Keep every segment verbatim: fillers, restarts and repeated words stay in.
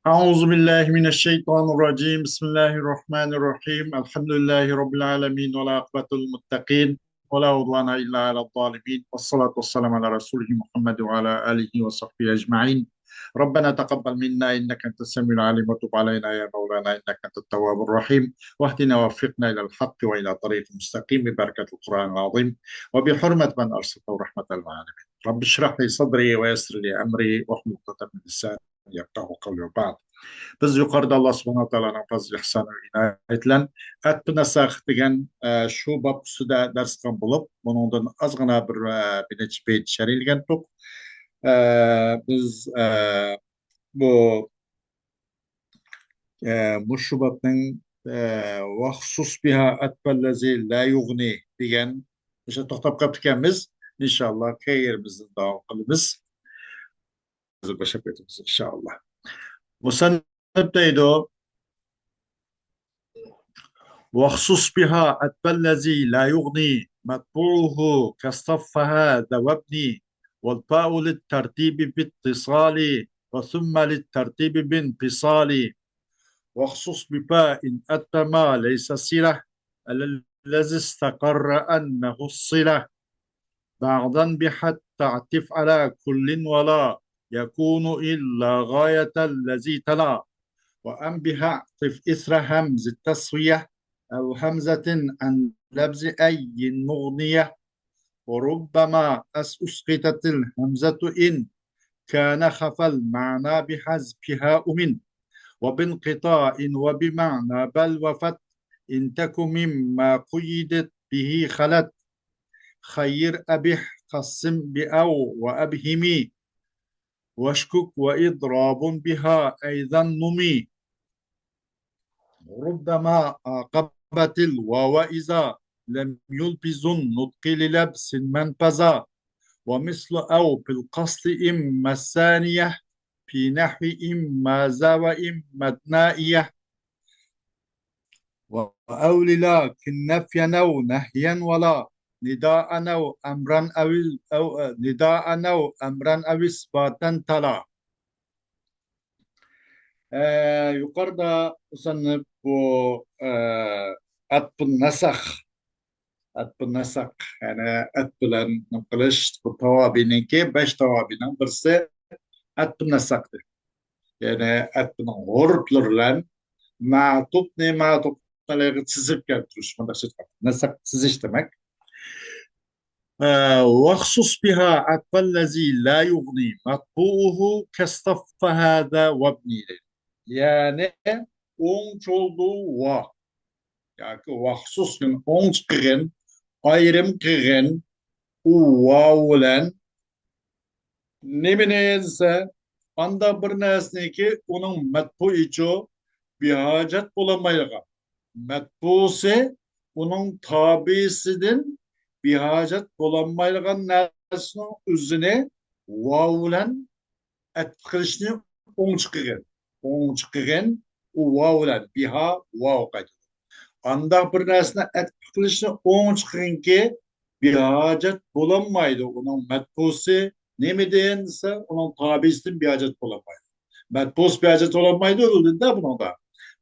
أعوذ بالله من الشيطان الرجيم. بسم الله الرحمن الرحيم. الحمد لله رب العالمين، والعاقبة للمتقين، ولا عدوان إلا على الظالمين، والصلاة والسلام على رسوله محمد وعلى آله وصحبه أجمعين. ربنا تقبل منا إنك أنت السميع العليم، وتب علينا يا مولانا إنك أنت التواب الرحيم، واهدنا ووفقنا إلى الحق وإلى طريق مستقيم ببركة القرآن العظيم وبحرمة من أرسلته رحمة للعالمين. رب اشرح لي صدري ويسر لي أمري واحلل عقدة من لساني يفقهوا قولي وبعد. بىز يۇقىرىدا ئاللا سۇبھانەھۇ ۋە تائالانىڭ پەزلى ئىھسانى ۋە ئىنايىتى بىلەن ئەتپۇ نەسەخ دېگەن، ئە، شۇ باب ئۈستىدە دەرس قىلغان بولۇپ، بۇنىڭدىن ئازغىنا بىر، ئە، بىر نەچچە بەيت شەرھلىگەنتۇق. ئە، بىز، ئە، بۇ، ئە، مۇشۇ بابنىڭ، ئە، «واخصص بها أتبع الذي لا يغني» دېگەن، مۇشۇ توختاپ قاپتىكەنمىز. ئىنشاللا كەينىمىزدىن داۋام قىلىمىز. باشلاپ كېتىمىز، ئىنشاللا. مۇسەننىپ دەيدۇ: «واخصص بها أتبع الذي لا يغني، متبوعه كاصطف هذا وابني، والباء للترتيب باتصال، وثم للترتيب بانفصال. واخصص بباء أتبع ما ليس صلة، على الذي استقر أنه الصلة. بعدا بحا تعطف على كل ولا يكون إلا غاية الذي تلا. وأن بها أعطف إثر همز التسوية أو همزة عن لفظ أي مغنية. وربما أس-، أسقطت الهمزة إن كان خفى المعنى بحذفها أمن. وبانقطاع وبمعنى بل وفت إن تك مما قيدت به خلت. خير أبح قسم بأو وأبهم واشكك وإضراب بها أيضا نمي. ربما عاقبت الواو إذا لم يلفظ النطق للبس من فزا. ومثل أو في القصد إما الثانية في نحو إما ذا وإما النائية. وأو للا كن نفيا أو نهيا ولا نداء أو أمرا أو، أو، نداء أو أمرا أو إثباتا تلا. ئە، يۇقىرىدا مۇسەننىپ بۇ، ئە، ئەتپۇ نەسەخ، ئەتپۇ نەسەخ، يەنى ئەت بىلەن نېمە قىلىش، بۇ تاۋابىنىڭكى، بەش تاۋابىنىڭ بىرسى ئەتپۇ نەسەخ دېدى. يەنى ئەتپۇنىڭ ھۇرۇپلىرى بىلەن مەتۇپنى مەتۇپ ئەلەيھىگە تىزىپ كەلتۈرۈش، مۇنداقچە ئېيتقاندا، نەسەخ تىزىش دېمەك. ئە، «واخصص بها أتبع الذي لا يغني، متبوعه كاصطف هذا وابني» دەيدۇ. يەنى ئوڭچە بولدى ۋا. ياكى ۋاخسۇس، يەنى ئوڭچە قىلغىن، ئايرىم قىلغىن، ئۇ ۋاۋ بىلەن. نېمىنى دېسە، ئانداق بىر نەرسىنىكى ئۇنىڭ مەتبۇئىچۇ بىھاجەت بولالمايدىغان، مەتبۇسى ئۇنىڭ تابىسىدىن بىھاجەت بولالمايدىغان نەرسىنىڭ ئۆزىنى ۋاۋ بىلەن ئەتىپ قىلىشنى ئوڭچە قىلغىن. ئوڭچە قىلغىن، ئۇ ۋاۋ بىلەن، بىھا، ۋاۋ قايتىدۇ. ئانداق بىر نەرسىنى ئەتىپ قىلىشنى ئوڭچە قىلغىنكى، بىھاجەت بولالمايدۇ. ئۇنىڭ مەتبۇسى نېمىدىن دېسە، ئۇنىڭ تابىسىدىن بىھاجەت بولالمايدۇ. مەتبۇس بىھاجەت بولالمايدۇ دېدى-دە بۇنىڭدا.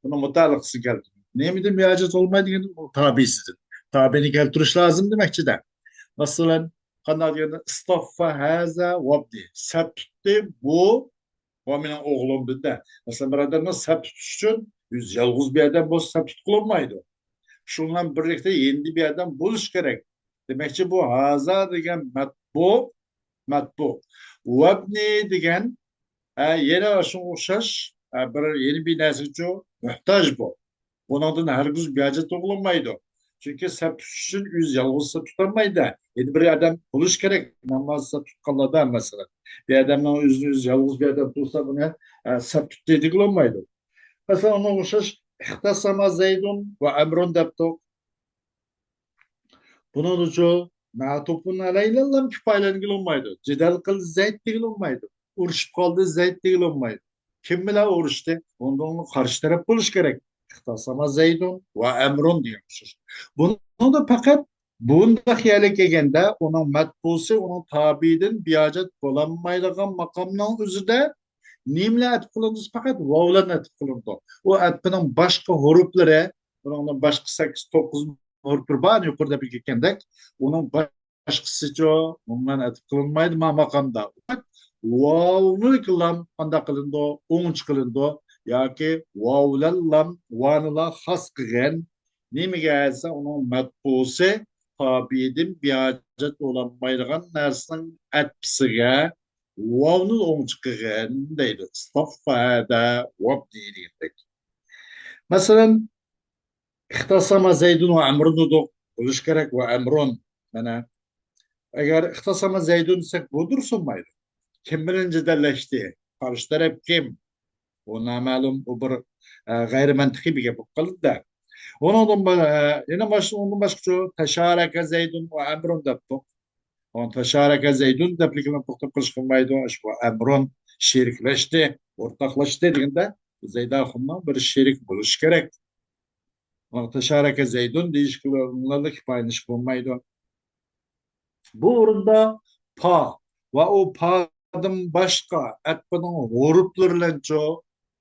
بۇنىڭ مۇتەئەللىقىسىنى كەلتۈردى. نېمىدىن بىھاجەت بولالمايدۇ دېگەندە، ئۇنىڭ تابىسىدىن. تابىنى كەلتۈرۈش لازىم دېمەكچىدە. مەسىلەن، قانداق دېگەندە، ئىستاففا ھازا ۋابنى. سەپ تۇتتى بۇ ۋە مېنىڭ ئوغلۇم دېدى-دە. مەسىلەن، بىر ئادەمنىڭ سەپ تۇتۇش ئۈچۈن ئۆزى يالغۇز بىر ئادەم بولسا سەپ تۇتقىلى بولمايدۇ. شۇنىڭ بىلەن بىرلىكتە يەنە بىر ئادەم بولۇشى كېرەك. دېمەكچى، بۇ ھازا دېگەن مەتبۇ، مەتبۇ. ۋەبنى دېگەن، ھە، يەنە شۇنىڭغا ئوخشاش، ھە، بىر، يەنە بىر نەرسىگىچۇ موھتاج بۇ. بۇنىڭدىن ھەرگىز بىھاجەت بولغىلى بولمايدۇ. چۈنكى سەپ تۇتۇش ئۈچۈن ئۆزى يالغۇز سەپ تۇتالمايدۇ. يەنە بىر ئادەم بولۇشى كېرەك. ناماز سەپ تۇتقانلاردا، مەسىلەن، بىر ئادەمنىڭ ئۆزىنى ئۆزى يالغۇز بىر ئادەم تۇرسا، بۇنى، ئە، سەپ تۇتتى دېگىلى بولمايدۇ. مەسىلەن، ئۇنىڭغا ئوخشاش، ئىختەسەمە زەيدۇن ۋە ئەمرۇن دەپتۇ. بۇنىڭدىچۇ مەتۇپۇن ئەلەيھىلەرنى كىپايىلەنگىلى بولمايدۇ. جېدەل قىلدى زەيد دېگىلى بولمايدۇ. ئۇرۇشۇپ قالدى زەيد دېگىلى بولمايدۇ. كىم بىلەن ئۇرۇشتى؟ ئۇنىڭغا قارشى تەرەپ بولۇشى كېرەك. ئىختەسەمە زەيدۇن ۋە ئەمرۇن دېگەن ئوخشاش. بۇنىڭدا پەقەت بۇنداق يەرلەرگە كەلگەندە، ئۇنىڭ مەتبۇسى، ئۇنىڭ تابىدىن بىھاجەت بولالمايدىغان ماقامنىڭ ئۆزىدە نېمىلەر ئەتىپ قىلىندى؟ پەقەت ۋاۋلارنى ئەتىپ قىلىندى. ئۇ ئەتپىنىڭ باشقا ھۇرۇپلىرى، بۇنىڭدىن باشقا سەككىز، توققۇز ھۇرۇپلىرى بار، يۇقىرىدا بىلگەندەك، ئۇنىڭ باشقىسىچۇ، ئومۇمەن ئەتىپ قىلىنمايدۇ ما ماقامدا. ۋاۋنىڭ لام قانداق قىلىنىدۇ؟ ئوڭچە قىلىنىدۇ. ياكى ۋاۋ بىلەن لام، ۋانىلا خاس قىلغان. نېمىگە دېسە، ئۇنىڭ مەتبۇسى تابىئىدىن بىھاجەت بولالمايدىغان نەرسىنىڭ ئەتپىسىگە ۋاۋنى ئوڭچە قىلغان دەيدۇ. ئىستەفەدە ۋابنى دېگەندەك. مەسىلەن، ئىختەسەمە زەيدۇن ۋە ئەمرۇن دېدۇق. بولۇش كېرەك ۋە ئەمرۇن. مانا، ئەگەر ئىختەسەمە زەيدۇن دېسەك، بۇ دۇرۇس بولمايدۇ. كىم بىلەن جېدەللەشتى؟ قارشى تەرەپ كىم؟ بۇ نامەلۇم، بۇ بىر، ئە، غەيرىي مەنتىقىي بىر گەپ بولۇپ قالىدۇ-دە. ئۇنىڭدىن با-، ئە، يەنە باش-، ئۇنىڭدىن باشقىچۇ، تەشارەكە زەيدۇن ۋە ئەمرۇن دەپتۇق. ئۇنى تەشارەكە زەيدۇن دەپلىكىنى توختاپ قېلىشقا بولمايدۇ. ئاشۇ ئەمرۇن شېرىكلەشتى، ئورتاقلاشتى دېگەندە، زەيد ئاخۇننىڭ بىر شېرىك بولۇشى كېرەك. ئۇنىڭ تەشارەكە زەيدۇن دېيىشكىلا كىپايىلىنىشكە بولمايدۇ. بۇ ئورۇندا پا ۋە ئۇ پادىن باشقا ئەتپىنىڭ ھۇرۇپلىرى بىلەنچۇ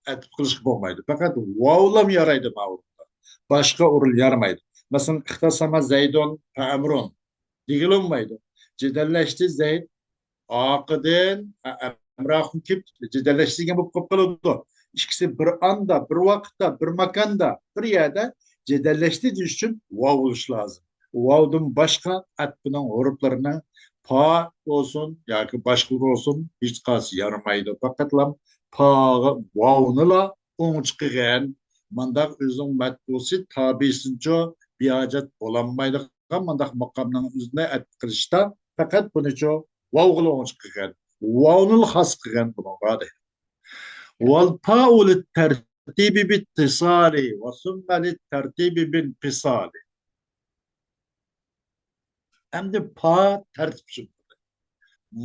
ئەتپ قىلىشقا بولمايدۇ. پەقەت ۋاۋلام يارايدۇ ما ئورۇندا. باشقا ئورۇن يارىمايدۇ. مەسىلەن، ئىختەسەمە زەيدۇن فەئەمرۇن دېگىلى بولمايدۇ. جېدەللەشتى زەيد ئاقىدىن، ئە-، ئەمراخۇن كېلىپ جېدەللەشتى دېگەن بولۇپ قېلىپ قالىدۇ. ئىككىسى بىر ئاندا، بىر ۋاقىتتا، بىر ماكاندا، بىر يەردە جېدەللەشتى دېيىش ئۈچۈن ۋاۋ بولۇشى لازىم. ۋاۋدىن باشقا ئەتپىنىڭ ھۇرۇپلىرىنىڭ پا بولسۇن ياكى باشقىلار بولسۇن، ھېچقايسى يارىمايدۇ. پەقەتلا پاغا ۋاۋنىلا ئوڭچە قىلغان، مانداق ئۆزىنىڭ مەتبۇسى تابىسىنچۇ بىھاجەت بولالمايدىغان مانداق ماقامنىڭ ئۆزىنى ئەتپ قىلىشتا پەقەت بۇنىچۇ ۋاۋغىلا ئوڭچە قىلغان، ۋاۋنىلا خاس قىلغان بۇنىڭغا دەيدۇ. والفاء للترتيب باتصال وثم للترتيب بانفصال. ئەمدى پا تەرتىپ ئۈچۈن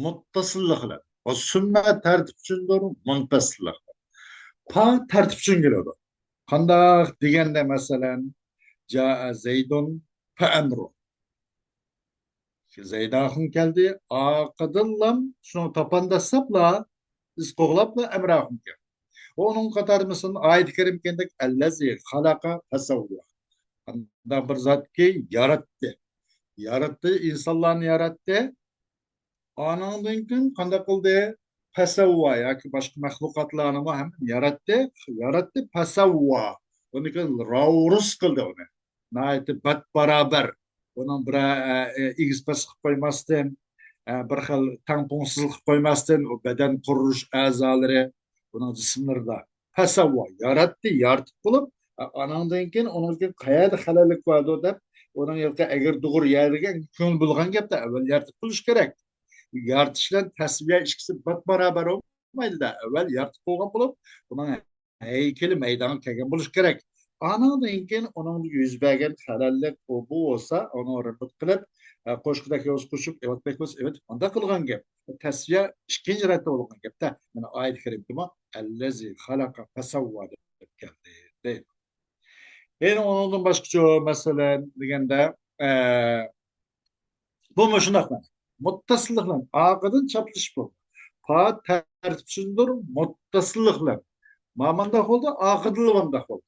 مۇتتەسىللىق بىلەن، ۋە سۈممە تەرتىپ ئۈچۈندۇر مۇنپەسىللىق بىلەن. پا تەرتىپ ئۈچۈن كېلىدۇ. قانداق دېگەندە، مەسىلەن، جاء زەيدۇن فەئەمرۇن. زەيد ئاخۇن كەلدى، ئاقىدىنلام شۇنى تاپان دەسسەپلا، ئىز قوغلاپلا ئەمرە ئاخۇن كەلدى. ئۇنىڭ قاتارىدا مەسىلەن ئايەت كەرىمە كەلگەندەك، ئەللەزى خەلەقە فەسەۋۋا. قانداق بىر زاتكى ياراتتى. ياراتتى، ئىنسانلارنى ياراتتى. ئانىڭدىن كېيىن قانداق قىلدى؟ پەسەۋۋا ياكى باشقا مەخلۇقاتلارنىمۇ ھەم ياراتتى. ياراتتى، پەسەۋۋا. ئۇنىڭدىن كېيىن راۋۇرۇس قىلدى ئۇنى. ناھايىتى بەت بارابەر. ئۇنىڭ بىرەر، ئە، ئە، ئېگىز پەس قىلىپ قويماستىن، ئە، بىر خىل تەڭپۇڭسىز قىلىپ قويماستىن، ئۇ بەدەن قۇرۇلۇش ئەزالىرى، ئۇنىڭ جىسىملىرىدا پەسەۋۋا، ياراتتى، يارىتىپ بولۇپ، ئە، ئانىڭدىن كېيىن ئۇنىڭدىن كېيىن قەيەردە خەلەللىك باردۇ دەپ، ئۇنىڭ ھېلىقى ئەگرى-دوغرى يەرلىرىگە كۆڭۈل بۆلگەن گەپتە، ئەۋۋەل يارىتىپ بولۇش كېرەك. يارىتىش بىلەن تەسۋىيە ئىككىسى بەت بارابەر بولمايدۇ-دە، ئەۋۋەل يارىتىپ بولغان بولۇپ، ئۇنىڭ ھەيكىلى مەيدانغا كەلگەن بولۇشى كېرەك. ئانىڭدىن كېيىن ئۇنىڭدا يۈز بەرگەن خەلەللىك ئۇ بۇ بولسا، ئۇنى رېمونت قىلىپ، ئە، قوشقىدەك بولسا قوشۇپ، ئېۋەتمەك بولسا ئېۋەتىپ، مۇنداق قىلغان گەپ. تەسۋىيە ئىككىنچى رەتتە بولغان گەپتە. مانا ئايەت كەرىمدىمۇ، ئەللەزى خەلەقە فەسەۋۋا دەپ كەلدى، دەيدۇ. يەنە ئۇنىڭدىن باشقىچە، مەسىلەن، دېگەندە، ئە، بۇمۇ شۇنداق مانا. مۇتتەسىللىق بىلەن ئارقىدىن چاپلىشىپ بولىدۇ. پا تەرتىپ ئۈچۈندۇر مۇتتەسىللىق بىلەن. مانا مۇنداق بولدى، ئارقىدىنلا مۇنداق بولدى.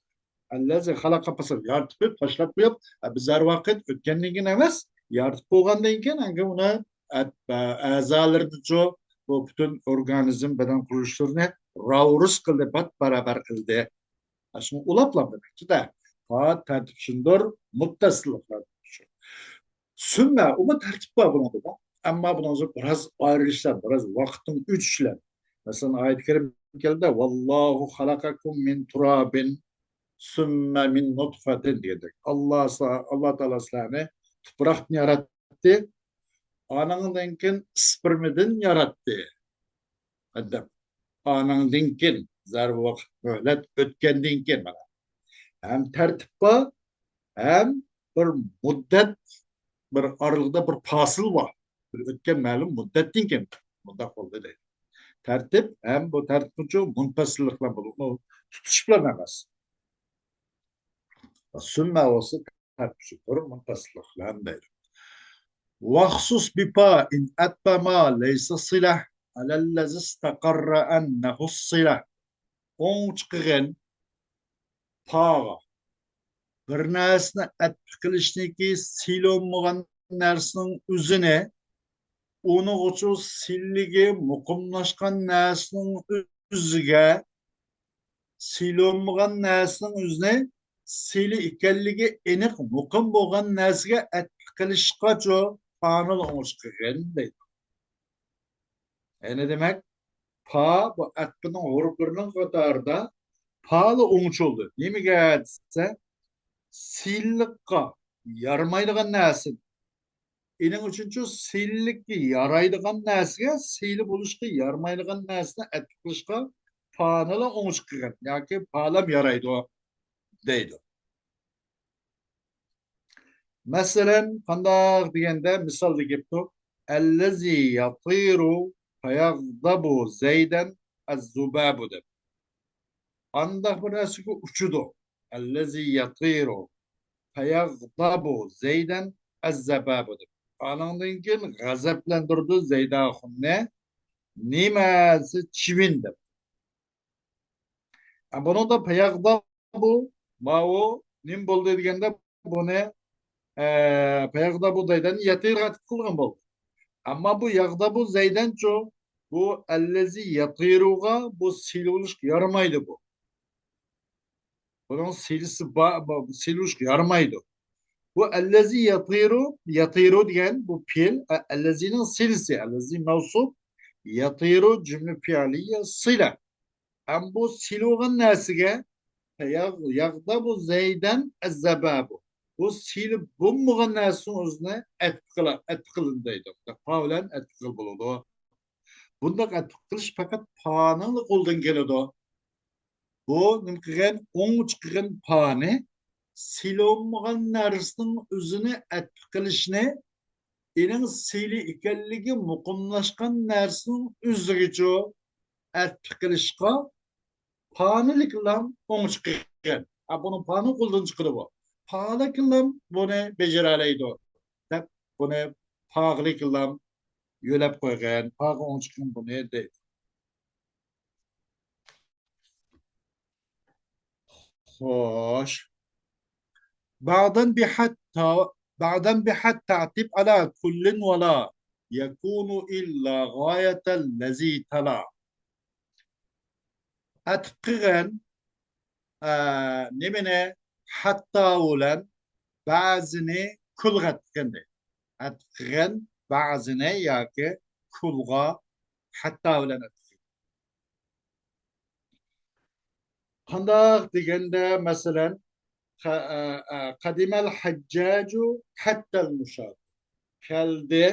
ئەللەزى خەلەقە فەسەۋۋا، يارىتىپ قويۇپ، تاشلاپ قويۇپ، ئە، بىز ھەر ۋاقىت ئۆتكەندىن كېيىن ئەمەس، يارىتىپ بولغاندىن كېيىن ئەنگە ئۇنى ئەت-، ئە، ئەزالىرىنىچۇ، بۇ پۈتۈن ئورگانىزم، بەدەن قۇرۇلۇشلىرىنى راۋۇرۇس قىلدى، بەت بارابەر قىلدى. شۇڭا ئۇلاپلا دېمەكچىدە. پا تەرتىپ ئۈچۈندۇر، مۇتتەسىللىق بىلەن. سۈممە، ئۇمۇ تەرتىپ بار بۇنىڭدا. ئەمما بۇنىڭ بىراز ئايرىلىشلار، بىراز ۋاقىتنىڭ ئۆتۈشلەر. مەسىلەن، ئايەت كەرىمە كەلدى، ۋاللاھۇ خەلەقەكۇم مىن تۇرابىن سۈممە مىن نۇتفەتىن دېگەندەك. ئاللا سا-، ئاللا تائالا سىلەرنى تۇپراقتىن ياراتتى، ئانىڭدىن كېيىن ئىسپېرمىدىن ياراتتى. دەپ، ئانىڭدىن كېيىن، زەربە ۋاقىت مۆھلەت ئۆتكەندىن كېيىن، مانا، ھەم تەرتىپ بار، ھەم بىر مۇددەت، بىر ئارىلىقتا بىر پاسىل بار. بىر ئۆتكەن مەلۇم مۇددەتتىن كېيىن مۇنداق بولدى دەيدۇ. تەرتىپ ھەم بۇ تەرتىپنىچۇ مۇنپەسىللىق بىلەن بولىدۇ، تۇتىشىپ بىلەن ئەمەس. سۈممە بولسا تەرتىپ ئۈچۈندۇر، مۇنپەسىللىق بىلەن دەيدۇ. ۋەخسۇس بىپا ئىن ئەتبە ما لەيسە سىلە. ئەلەللەزى ئىستەقەررە ئەننەھۇ سىلە. ئوڭ چىقىغىن پاغا بىر نەرسىنى ئەتپە قىلىشنىكى سىلى بولمىغان نەرسىنىڭ ئۆزىنى، ئۇنىڭغىچۇ سىلىگە مۇقىملاشقان نەرسىنىڭ ئۆزىگە، سىلى بولمىغان نەرسىنىڭ ئۆزىنى سىلى ئىكەنلىكى ئېنىق مۇقىم بولغان نەرسىگە ئەتپە قىلىشقاچۇ پانىلا ئوڭ چىقىغىن دەيدۇ. يەنى دېمەك، پا بۇ ئەتپىنىڭ ھۇرۇپلىرىنىڭ قاتارىدا پالا ئوڭچۇلدى. نېمىگە دېسە، سىلىلىققا يارىمايدىغان نەرسىنى، ئېنىڭ ئۈچۈنچۇ سىلىلىككە يارايدىغان نەرسىگە سىلى بولۇشقا يارىمايدىغان نەرسىنى ئەتپ قىلىشقا پانىلا ئوڭچە قىلغان ياكى پالام يارايدۇ دەيدۇ. مەسىلەن، قانداق دېگەندە، مىسالدا كېلىپتۇ، ئەللەزى يەتىرۇ فەيەغدەبۇ زەيدەن ئەززۇبابۇ دەپ. ئانداق بىر نەرسىگە ئۇچىدۇ. ئەللەزى يەتىرۇ فەيەغدەبۇ زەيدەن ئەززەبابۇ دەپ. ئانىڭدىن كېيىن غەزەپلەندۈرىدۇ زەيد ئاخۇننى. نېمە دېسە، چىۋىن دەپ. ئە، بۇنىڭدا پەيەغدەبۇ، ماۋۇ نېمە بولدى دېگەندە، بۇنى، ئە، پەيەغدەبۇ زەيدەن يەتىرغا ئەتىپ قىلغان بولدى. ئەمما بۇ يەغدەبۇ زەيدەنچۇ، بۇ ئەللەزى يەتىرۇغا بۇ سىلى بولۇشقا يارىمايدۇ بۇ. بۇنىڭ سىلىسى با-، با-، سىلى بولۇشقا يارىمايدۇ. بۇ ئەللەزى يەتىرۇ، يەتىرۇ دېگەن بۇ پېئىل، ئە، ئەللەزىنىڭ سىلىسى، ئەللەزى مەۋسۇپ، يەتىرۇ جۈملە پېئىلىيە سىلە. ئەم بۇ سىلى بولغان نەرسىگە ياغ-، ياغدەبۇ زەيدەن ئەززەبابۇ. بۇ سىلى بولمىغان نەرسىنىڭ ئۆزىنى ئەتپ قىلا-، ئەتپ قىلىن دەيدۇ. پا بىلەن ئەتپ قىل بولىدۇ. بۇنداق ئەتپ قىلىش پەقەت پانىڭلا قولىدىن كېلىدۇ. بۇ نېمە قىلغان؟ ئوڭچە قىلغان پانى سىلى بولمىغان نەرسىنىڭ ئۆزىنى ئەتپ قىلىشنى، ئېنىڭ سىلى ئىكەنلىكى مۇقىملاشقان نەرسىنىڭ ئۆزىگىچۇ ئەتپ قىلىشقا پانىلىكلام ئوڭچە قىلغان. ئا، بۇنىڭ پانى قولدىن چىقىدۇ بۇ. پالىكلام بۇنى بېجىرەلەيدۇ دەپ، بۇنى پاغلىكلام يۆلەپ قويغان. پاغا ئوڭچە قىلغان بۇنى دەيدۇ. خوش. بعضا بحتى، بعضا بحتى تعطف على كل ولا يكون إلا غاية الذي تلا. ئەتىپ قىلغىن، ئە، نېمىنى؟ ھەتتا بىلەن بەزىنى كۇلغا ئەتىپ قىلغىن دەيدۇ. ئەتىپ قىلغىن بەزىنى ياكى كۇلغا ھەتتا بىلەن ئەتىپ قىلغىن. قانداق دېگەندە، مەسىلەن، قە-، ئە، ئە، قەدىمەل ھەججاجۇ ھەتتەل مۇشات. كەلدى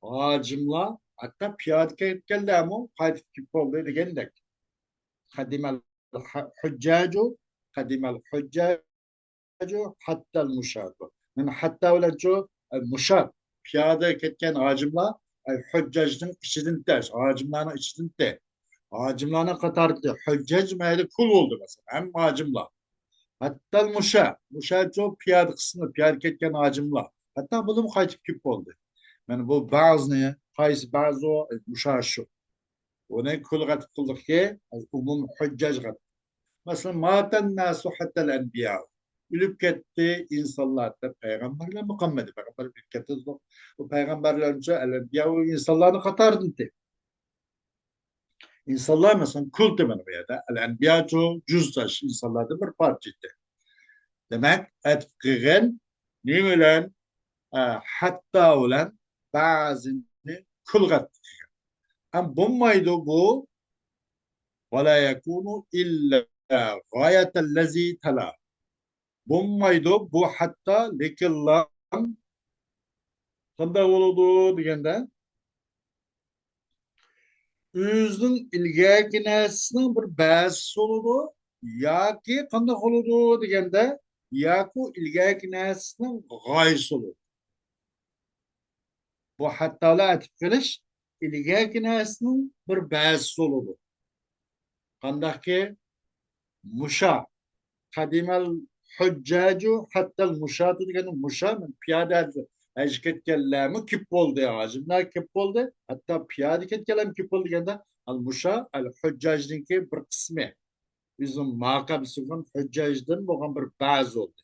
ھاجىملار، ھەتتا پىيادە كەلگەنلەرمۇ قايتىپ كېلىپ بولدى دېگەندەك. قەدىمەل ھە-، ھەججاجۇ، قەدىمەل ھەججاجۇ ھەتتەل مۇشاتۇ. مانا ھەتتا بىلەنچۇ، ئە، مۇشات، پىيادە كەتكەن ھاجىملار، ئە، ھەججاجنىڭ ئىچىدىن تەش، ھاجىملارنىڭ ئىچىدىن تەش. ھاجىملارنىڭ قاتارىدا ھەججاج مەيلى كۇل بولدى، مەسىلەن، ھەممە ھاجىملار. ھەتتەل مۇشا، مۇشاچۇ پىيادە قىسمى، پىيادە كەتكەن ھاجىملار. ھەتتا بۇلىمۇ قايتىپ كېلىپ بولدى. مانا بۇ بەزىنى، قايسى بەزى ئۇ؟ مۇشا شۇ. ئۇنى كۇلغا ئەتىپ قىلدۇقكى، ئومۇم ھەججاجغا. مەسىلەن، ماتەن ناسۇ ھەتتەل ئەنبىيا. ئۆلۈپ كەتتى ئىنسانلار دەپ پەيغەمبەرلەرمۇ قالمىدى. پەيغەمبەر ئۆلۈپ كەتتى. ئۇ پەيغەمبەرلەرنىڭ ئەنبىيا ئىنسانلارنىڭ قاتارىدىن. ئىنسانلار، مەسىلەن، كۇل دېمەن بۇ يەردە. ئەل ئەنبىياچۇ جۈز تاش ئىنسانلاردىن بىر پارچە ئىدى. دېمەك، ئەتىپ قىلغىن نېمە بىلەن؟ ئە، ھەتتا بىلەن بەزىنى كۇلغا ئەتىپ قىلغىن. ئەم بولمايدۇ بۇ. ۋەلا يەكۇنۇ ئىللا غايەتەللەزى تەلا. بولمايدۇ بۇ ھەتتا، لېكىنلا قانداق بولىدۇ دېگەندە، ئۆزىنىڭ ئىلگەركى نەرسىسىنىڭ بىر بەزىسى بولىدۇ، ياكى قانداق بولىدۇ دېگەندە، ياكى ئىلگەركى نەرسىسىنىڭ غايىسى بولىدۇ. بۇ ھەتتالار ئەتىپ قىلىش ئىلگەركى نەرسىنىڭ بىر بەزىسى بولىدۇ. قانداقكى؟ مۇشا. قەدىمەل ھەججاجۇ ھەتتەل مۇشاتۇ دېگەن مۇشا، پىيادە، ھەجگە كەتكەنلەرمۇ كۆپ بولدى، ھاجىملار كۆپ بولدى، ھەتتا پىيادە كەتكەنلەرمۇ كۆپ بولدى دېگەندە، ئەل مۇشا ئەل ھۇججاجنىڭكى بىر قىسمى. ئۆزىنىڭ ماقەم سۆزىدىن ھۇججاجدىن بولغان بىر بەزى بولدى.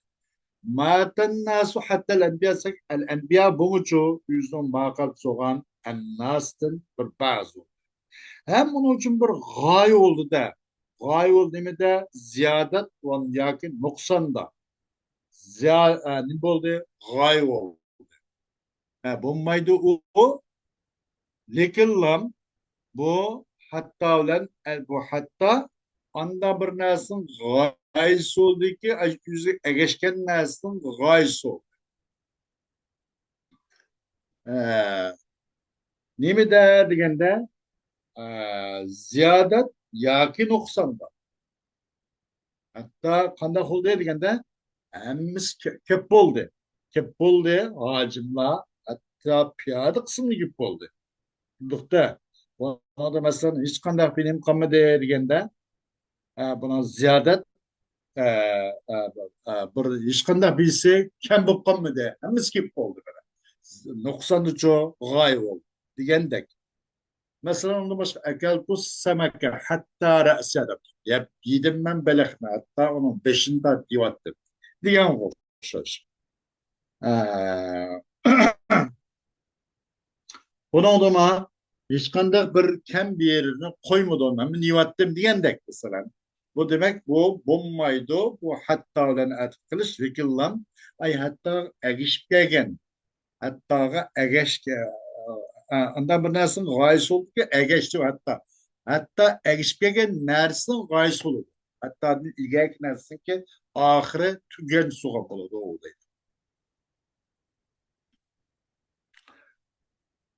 ماتەن ناسۇ ھەتتەل ئەنبىيا دېسەك، ئەل ئەنبىيا بولغۇچۇ ئۆزىنىڭ ماقەم سۆزىدىن ئەنناستىن بىر بەزى بولدى. ھەم ئۇنىڭ ئۈچۈن بىر غايە بولدى-دە. غايە بولدى نېمىدە؟ زىيادەت ۋە ياكى نۇقساندا. زىيا-، ئە، نېمە بولدى؟ غايە بولدى. ھە، بولمايدۇ ئۇ. لېكىن لام بۇ ھەتتا بىلەن، ئە، بۇ ھەتتا ئاندا بىر نەرسىنىڭ غايىسى بولدىكى، ئۆزىگە ئەگەشكەن نەرسىنىڭ غايىسى بولدى. ئە، نېمىدە دېگەندە، ئە، زىيادەت ياكى نۇقساندا. ھەتتا قانداق بولدى دېگەندە، ھەممىسى كۆ-، كۆپ بولدى. كۆپ بولدى، ھاجىملار، ھەتتا پىيادە قىسمى كۆپ بولدى. شۇنداقتا، بۇنىڭدا مەسىلەن، ھېچقانداق بىر نېمە قالمىدى دېگەندە، ئە، بۇنىڭ زىيادەت، ئە، ئە، ئە، بىر ھېچقانداق بىرسى كەم بولۇپ قالمىدى. ھەممىسى كۆپ بولدى. نۇقساندىچۇ غايە بولدى دېگەندەك. مەسىلەن، ئۇنىڭدىن باشقا، ئەكەلتۇ سەمەكە ھەتتا رەسىيە دەپ، يەپ، يېدىم مەن بېلىقنى، ھەتتا ئۇنىڭ بېشىنى تارتىپ يەۋەتتىم دېگەنگە ئوخشاش. ئە، بۇنىڭدىمۇ ھېچقانداق بىر كەم بىر يېرىنى قويمىدىم، ھەممىنى يەۋەتتىم دېگەندەك، مەسىلەن. بۇ دېمەك، بۇ بولمايدۇ. بۇ ھەتتا بىلەن ئەتىپ قىلىش، لېكىنلام، ئەي ھەتتا ئەگىشىپ كەلگەن. ھەتتاغا ئەگەشكە، ئە، ئانداق بىر نەرسىنىڭ غايىسى بولىدۇ، ئەگەشتى ھەتتا. ھەتتا ئەگىشىپ كەلگەن نەرسىنىڭ غايىسى بولىدۇ. ھەتتادىن ئىلگەركى نەرسىنىڭكى ئاخىرى تۈگەن سوغان بولىدۇ، ئۇ دەيدۇ.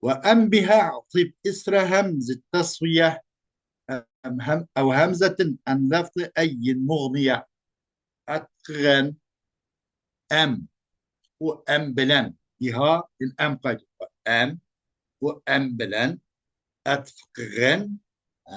وأم بها أعطف إثر همز التسوية أم هم-، أو همزة عن لفظ أي مغنية. ئەتىپ قىلغىن. ئەم. ئۇ ئەم بىلەن. بىھا، ئەم قايتىپ. ئەم. ئۇ ئەم بىلەن. ئەتىپ قىلغىن.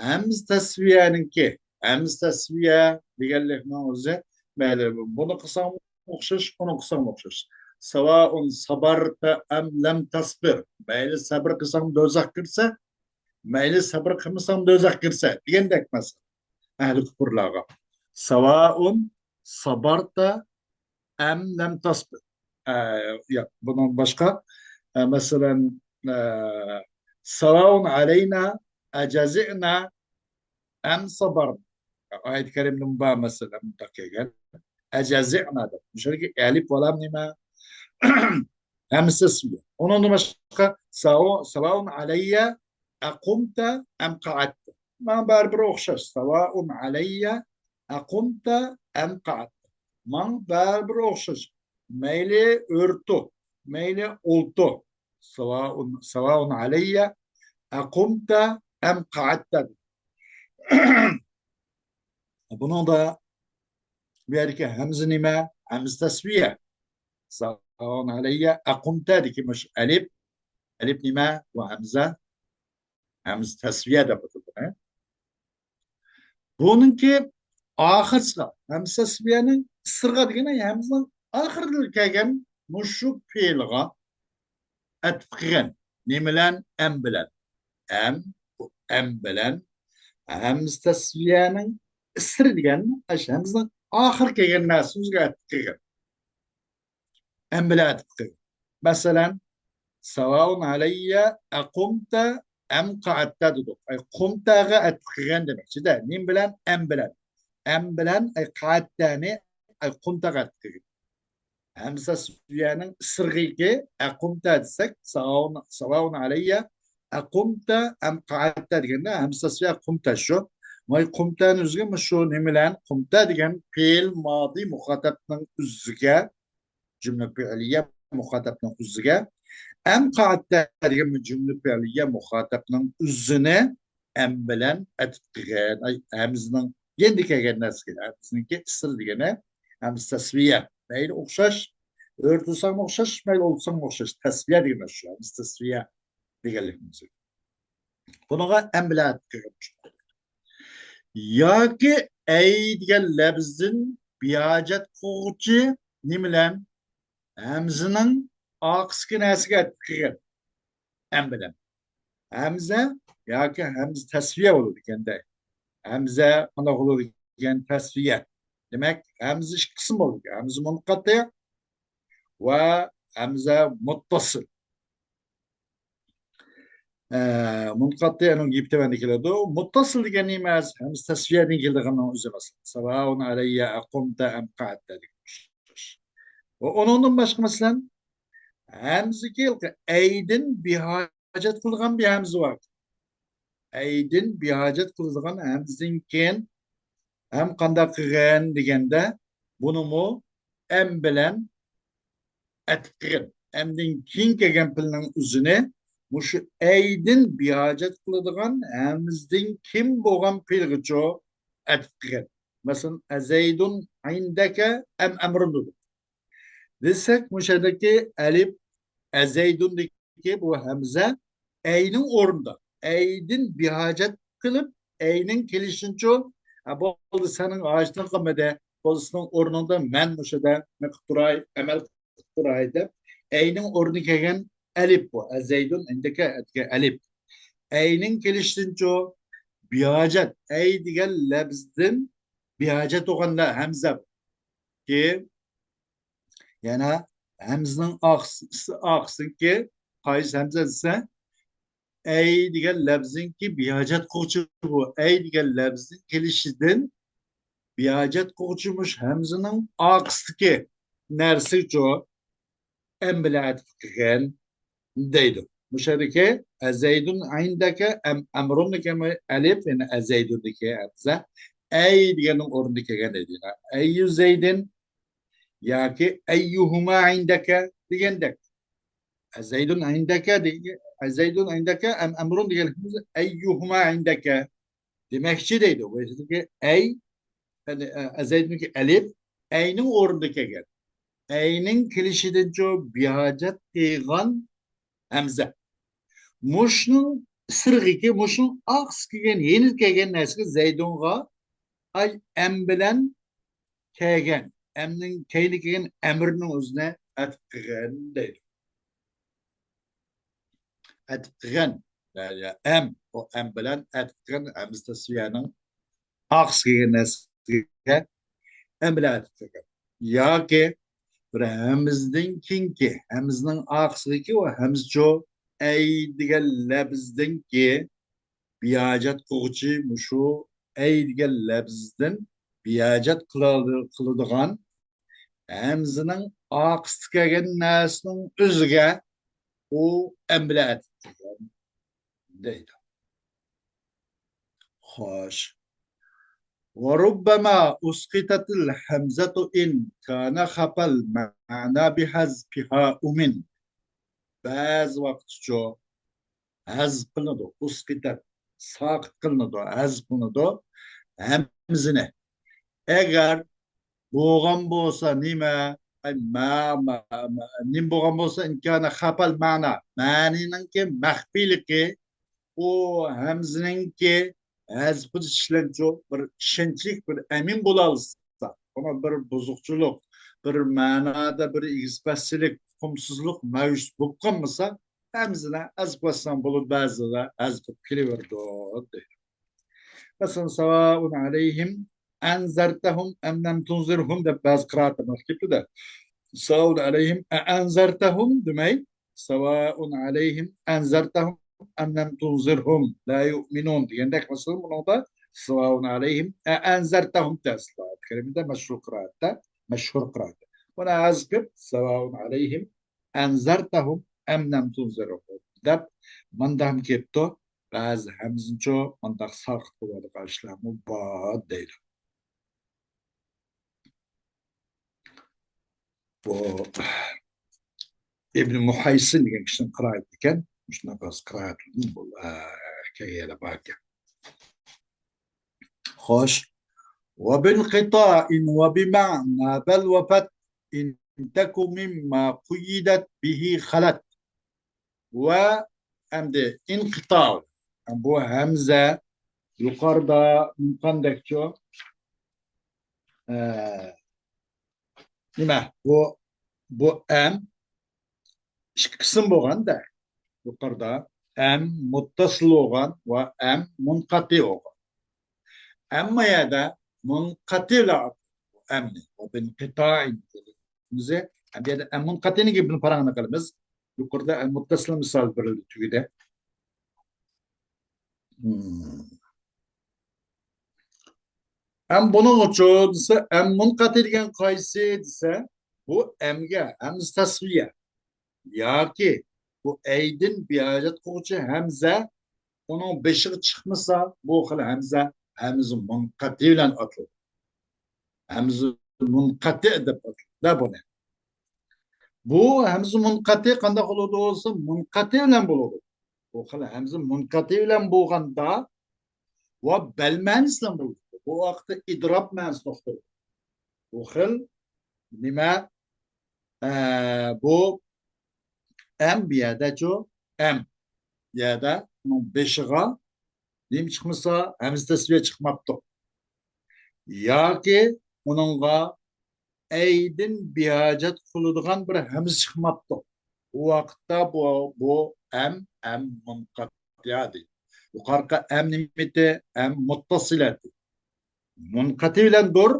ھەمزە تەسۋىيەنىڭكى. ھەمزە تەسۋىيە دېگەنلىكنىڭ ئۆزى. مەيلى، بۇنى قىلساڭ ئوخشاش، ئۇنى قىلساڭ ئوخشاش. ساۋائۇن سابارتا ئەم لەم تەسبىر. مەيلى سەبر قىلساڭ دوزاخ كىرسە، مەيلى سەبر قىلمىساڭ دوزاخ كىرسە دېگەندەك مەسىلە. ئەھلى كۇپۇرلارغا. ساۋائۇن سابارتا ئەم لەم تەسبىر. ئە، ياق، بۇنىڭ باشقا. ئە، مەسىلەن، ئە، ساۋائۇن ئەلەينا ئەجەزىئنا ئەم سابارنا. ئايەت كەرىمدىمۇ بار، مەسىلەن، مۇنداق كەلگەن. ئەجەزىئنا دەپ. مۇشۇ يەردىكى ئەلىپ ۋە لام نېمە؟ ھەمزە تەسۋىيە. ئۇنىڭدىن باشقا ساۋا-، ساۋائۇن ئەلەييە ئەقۇمتە ئەم قەئەدتە. ماڭا بەرىبىر ئوخشاش. ساۋائۇن ئەلەييە ئەقۇمتە ئەم قەئەدتە. ماڭا بەرىبىر ئوخشاش. مەيلى ئۆرتۇ، مەيلى ئولتۇ. ساۋائۇن، ساۋائۇن ئەلەييە ئەقۇمتە ئەم قەئەدتە. بۇنىڭدا بۇ يەردىكى ھەمزە نېمە؟ ھەمزە تەسۋىيە. ساۋائۇن ئەلەييە ئەقۇمتەدىكى مۇشۇ ئەلىپ. ئەلىپ نېمە؟ بۇ ھەمزە. ھەمزە تەسۋىيە دەپ ئاتىلىدۇ. بۇنىڭكى ئاخىرسىغا، ھەمزە تەسۋىيەنىڭ ئىسرىغا دېگەن ھەمزىنىڭ ئاخىرىدا كەلگەن مۇشۇ پېئىلغا ئەتىپ قىلغىن. نېمە بىلەن؟ ئەم بىلەن. ئەم، ئەم بىلەن. ھەمزە تەسۋىيەنىڭ ئىسرى دېگەن ئاشۇ ھەمزىنىڭ ئاخىرى كەلگەن نەرسىنى ئۆزىگە ئەتىپ قىلغىن. ئەم بىلەن ئەتىپ قىلغىن. مەسىلەن، ساۋائۇن ئەلەييە ئەقۇمتە ئەم قەئەدتە دېدۇق. ئەي، قۇمتەغا ئەتىپ قىلغىن دېمەكچىدە. نېمە بىلەن؟ ئەم بىلەن. ئەم بىلەن، ئەي، قەئەدتەنى، ئەي، قۇمتەغا ئەتىپ قىلغىن. ھەمزە تەسۋىيەنىڭ ئىسرىغىكى ئەقۇمتە دېسەك، ساۋائۇن، ساۋائۇن ئەلەييە ئەقۇمتە ئەم قەئەدتە دېگەندە، ھەمزە تەسۋىيە قۇمتە شۇ. ۋاي قۇمتەنى ئۆزىگە مۇشۇ نېمە بىلەن؟ قۇمتە دېگەن پېئىل مادى مۇخاتەپنىڭ ئۆزىگە، جۈملە پېئىلىيە مۇخاتەپنىڭ ئۆزىگە. ئەم قەئەدتە دېگەن جۈملە پېئىلىيە مۇخاتەپنىڭ ئۆزىنى ئەم بىلەن ئەتىپ قىلغىن. ئەي، ھەمزىنىڭ يەنە كەلگەن نەرسىگە، ھەمزىنىڭكى ئىسىل دېگىنى ھەمزە تەسۋىيە. مەيلى ئوخشاش، ئۆرتىسەڭمۇ ئوخشاش، مەيلى ئولتۇرساڭمۇ ئوخشاش. تەسۋىيە دېگەن شۇ، ھەمزە تەسۋىيە دېگەنلىكىمىز. بۇنىڭغا ئەم بىلەن ئەتىپ قىلغىن. ياكى ئەي دېگەن لەپزىدىن بىھاجەت قىلغۇچى نېمە بىلەن؟ ھەمزىنىڭ ئارقىسىدىكى نەرسىگە ئەتىپ قىلغان. ئەم بىلەن. ھەمزە ياكى ھەمزە تەسۋىيە بولىدىكەندە. ھەمزە قانداق بولىدىكەن؟ تەسۋىيە. دېمەك، ھەمزە ئىككى قىسىم بولىدىكەن. ھەمزە مۇنقەتىئ ۋە ھەمزە مۇتتەسىل. ئە، مۇنقەتىئنىڭ گېپى تۆۋەندە كېلىدۇ. مۇتتەسىل دېگەن نېمە؟ ھەمزە تەسۋىيەدىن كېلىدىغىنىڭ ئۆزى، مەسىلەن، ساۋائۇن ئەلەييە ئەقۇمتە ئەم قەئەدتە دېگەن ئوخشاش. ۋە ئۇنىڭدىن باشقا، مەسىلەن، ھەمزىگە ئەيدىن بىھاجەت قىلىدىغان بىر ھەمزە بار. ئەيدىن بىھاجەت قىلىدىغان ھەمزىدىن كېيىن ھەم قانداق قىلغان دېگەندە، بۇنىمۇ ئەم بىلەن ئەتىپ قىلغان. ئەمدىن كېيىن كەلگەن پېئىلنىڭ ئۆزىنى مۇشۇ ئەيدىن بىھاجەت قىلىدىغان ھەمزىدىن كېيىن بولغان پېئىلغىچۇ ئەتىپ قىلغان. مەسىلەن، ئەزەيدۇن ئىندەكە ئەم ئەمرۇن دېدۇق. دېسەك، مۇشۇ يەردىكى ئەلىپ، ئەزەيدۇندىكى بۇ ھەمزە ئەينىڭ ئورنىدا. ئەيدىن بىھاجەت قىلىپ، ئەينىڭ كېلىشىنىچۇ، «ھە، بولدى، سېنىڭ ھاجىتىڭ قالمىدى. بولدى، سېنىڭ ئورنۇڭدا مەن مۇشۇ يەردە نېمە قىلىپ تۇراي، ئەمەل قىلىپ تۇراي» دەپ، ئەينىڭ ئورنىدا كەلگەن ئەلىپ بۇ. ئەزەيدۇن ئىندەكە دېگەن ئەلىپ. ئەينىڭ كېلىشىدىنچۇ، بىھاجەت، ئەي دېگەن لەپزدىن بىھاجەت بولغاندا ھەمزە. كېيىن يەنە ھەمزىنىڭ ئارقىسى، ئارقىسىدىكى قايسى ھەمزە دېسە، ئەي دېگەن لەپزىنكى بىھاجەت قىلغۇچى بۇ. ئەي دېگەن لەپزىنىڭ كېلىشىدىن بىھاجەت قىلغۇچى مۇشۇ ھەمزىنىڭ ئارقىسىدىكى نەرسىچۇ ئەم بىلەن ئەتىپ قىلغان دەيدۇ. مۇشۇ يەردىكى ئەزەيدۇن ئىندەكە ئەم ئەمرۇن دېگەن ئەلىپ، يەنى ئەزەيدۇندىكى ھەمزە ئەي دېگەننىڭ ئورنىدا كەلگەن دەيدۇ. ئەييۇ زەيدىن ياكى ئەييۇھۇما ئىندەكە دېگەندەك. ئەزەيدۇن ئىندەكە دېگەن، ئەزەيدۇن ئىندەكە ئەم ئەمرۇن دېگەن ئەييۇھۇما ئىندەكە دېمەكچى دەيدۇ. بۇ يەردىكى ئەي، يەنى، ئە، ئەزەيدۇنكى ئەلىپ، ئەينىڭ ئورنىدا كەلگەن. ئەينىڭ كېلىشىدىنچۇ بىھاجەت قىلغان ھەمزە. مۇشۇنىڭ سىرغىكى، مۇشۇنىڭ ئارقىسى كەلگەن، يېنىدا كەلگەن نەرسىگە زەيدۇنغا ئەي ئەم بىلەن كەلگەن، ئەمنىڭ كەينىدە كەلگەن ئەمرنىڭ ئۆزىنى ئەتىپ قىلغان دەيدۇ. ئەتىپ قىلغان. يا، يا، ئەم، ئۇ ئەم بىلەن ئەتىپ قىلغان ھەمزە تەسۋىيەنىڭ ئارقىسى كەلگەن نەرسىگە ئەم بىلەن ئەتىپ قىلغان. ياكى بىر ھەمزىدىن كېيىنكى، ھەمزىنىڭ ئارقىسىدىكى ئۇ ھەمزىچۇ ئەي دېگەن لەپزدىنكى بىھاجەت قىلغۇچى مۇشۇ ئەي دېگەن لەپزدىن بىھاجەت قىلىدىغان ھەمزىنىڭ ئارقىسىدا كەلگەن نەرسىنىڭ ئۆزىگە ئۇ ئەم بىلەن ئەتىپ قىلغان دەيدۇ. خوش. وربما أسقطت الهمزة إن كان خفى المعنى بحذفها أمن. بەزى ۋاقىتچۇ ھەزپ قىلىنىدۇ. ئۇسقىتەت، ساقىت قىلىنىدۇ، ھەزپ قىلىنىدۇ ھەمزىنى. ئەگەر بولغان بولسا نېمە؟ ئەي، ما، ما، ما، نېمە بولغان بولسا، إن كان خفى المعنى، مەنىنىڭكى مەخپىيلىكى، ئۇ ھەمزىنىڭكى ھەزپىدە ئىشلەنچۇ بىر ئىشەنچلىك، بىر ئەمىن بولالىسا، ئەمما بىر بۇزۇقچىلىق، بىر مەنادا بىر ئېگىز-پەسلىك، ئۇقۇمسىزلىق مەۋجۇت بولۇپ قالمىسا، ھەمزىنى ھەزپ قىلساڭ بولىدۇ، بەزىلەر ھەزپ قىلىپ كېلىۋېرىدۇ دەيدۇ. مەسىلەن، ساۋائۇن ئەلەيھىم ئەنزەرتەھۇم ئەم لەم تۇنزىرھۇم دەپ بەزى قىرائەتلەردە كېلىپتۇ-دە. ساۋائۇن ئەلەيھىم ئەئەنزەرتەھۇم دېمەي، ساۋائۇن ئەلەيھىم ئەنزەرتەھۇم ئەم لەم تۇنزىرھۇم لا يۇئمىنۇن دېگەندەك، مەسىلەن، بۇنىڭدا ساۋائۇن ئەلەيھىم ئەئەنزەرتەھۇم دەسلا كەلگەندە مەشھۇر قىرائەتتە، مەشھۇر قىرائەتتە. بۇنى ھەزپ قىلىپ، ساۋائۇن ئەلەيھىم ئەنزەرتەھۇم ئەم لەم تۇنزىرھۇم دەپ مانداق كېلىپتۇ. بەزى ھەمزىنىچۇ مانداق ساقىت قىلىۋاتقان ئىشلارمۇ بار دەيدۇ. بۇ ئىبن مۇھەيسىن دېگەن كىشىنىڭ قىرائىتى ئىكەن. شۇنداق بىر قىرائەت، ئە، كەيلى بار ئىكەن. خوش. وبانقطاع وبمعنى بل وفت إن تك مما قيدت به خلت. ۋە ئەمدى ئىنقىتا. بۇ ھەمزە يۇقىرىدا قانداقچۇ؟ ئە، نېمە؟ بۇ، بۇ ئەم ئىككى قىسىم بولغاندا، يۇقىرىدا ئەم مۇتتەسىل بولغان ۋە ئەم مۇنقەتى بولغان. ئەمما يەردە مۇنقەتى بىلەن ئەمنى، ۋە بىنقىتائىن دېگىنىمىزنى، ئەم يەردە ئەم مۇنقەتىنىڭ گېپىنى پاراڭ قىلىمىز. يۇقىرىدا ئەم مۇتتەسىل مىسال بېرىلدى تۈگىدە. ئەم بۇنىڭ ئۈچۈن دېسە، ئەم مۇنقەتى دېگەن قايسى دېسە، بۇ ئەمگە ھەمزە تەسۋىيە ياكى بۇ ئەيدىن بىھاجەت قىلغۇچى ھەمزە ئۇنىڭ بېشىغا چىقمىسا، بۇ خىل ھەمزە ھەمزە مۇنقەتى بىلەن ئاتىلىدۇ. ھەمزە مۇنقەتى دەپ ئاتىلىدۇ بۇنى. بۇ ھەمزە مۇنقەتى قانداق بولىدۇ دېسە، مۇنقەتى بىلەن بولىدۇ. بۇ خىل ھەمزە مۇنقەتى بىلەن بولغاندا ۋە بەل مەنىسى بىلەن بولىدۇ. بۇ ۋاقىتتا ئىدراپ مەنىسىنى ئۇقتۇرىدۇ. بۇ خىل نېمە؟ ئە، بۇ ئەم بۇ يەردەچۇ؟ ئەم بۇ يەردە ئۇنىڭ بېشىغا نېمە چىقمىسا، ھەمزە تەسۋىيە چىقماپتۇ. ياكى ئۇنىڭغا ئەيدىن بىھاجەت قىلىدىغان بىر ھەمزە چىقماپتۇ. ئۇ ۋاقىتتا بۇ، بۇ ئەم، ئەم مۇنقەتىئە دەيدۇ. يۇقىرىقى ئەم نېمىتى؟ ئەم مۇتتەسىلەتى. مۇنقەتى بىلەندۇر.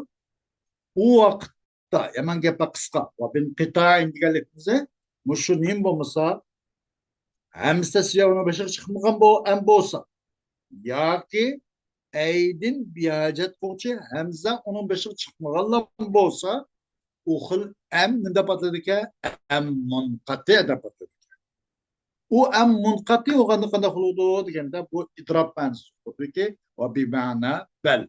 ئۇ ۋاقىتتا، يامان گەپ قىسقا. ۋە بىنقىتائىن دېگەنلىكىمىز مۇشۇ نېمە بولمىسا، ھەمزە تەسۋىيە ئۇنىڭ بېشىغا چىقمىغان بۇ ئەم بولسا، ياكى ئەيدىن بىھاجەت قىلغۇچى ھەمزە ئۇنىڭ بېشىغا چىقمىغانلا بولسا، ئۇ خىل ئەم نېمە دەپ ئاتىلىدىكەن؟ ئەم مۇنقەتىئە دەپ ئاتىلىدىكەن. ئۇ ئەم مۇنقەتىئە بولغاندا قانداق بولىدۇ دېگەندە، بۇ ئىدراپ مەنىسى ئۇقتۇردىكى، ۋە بىمەنە بەل.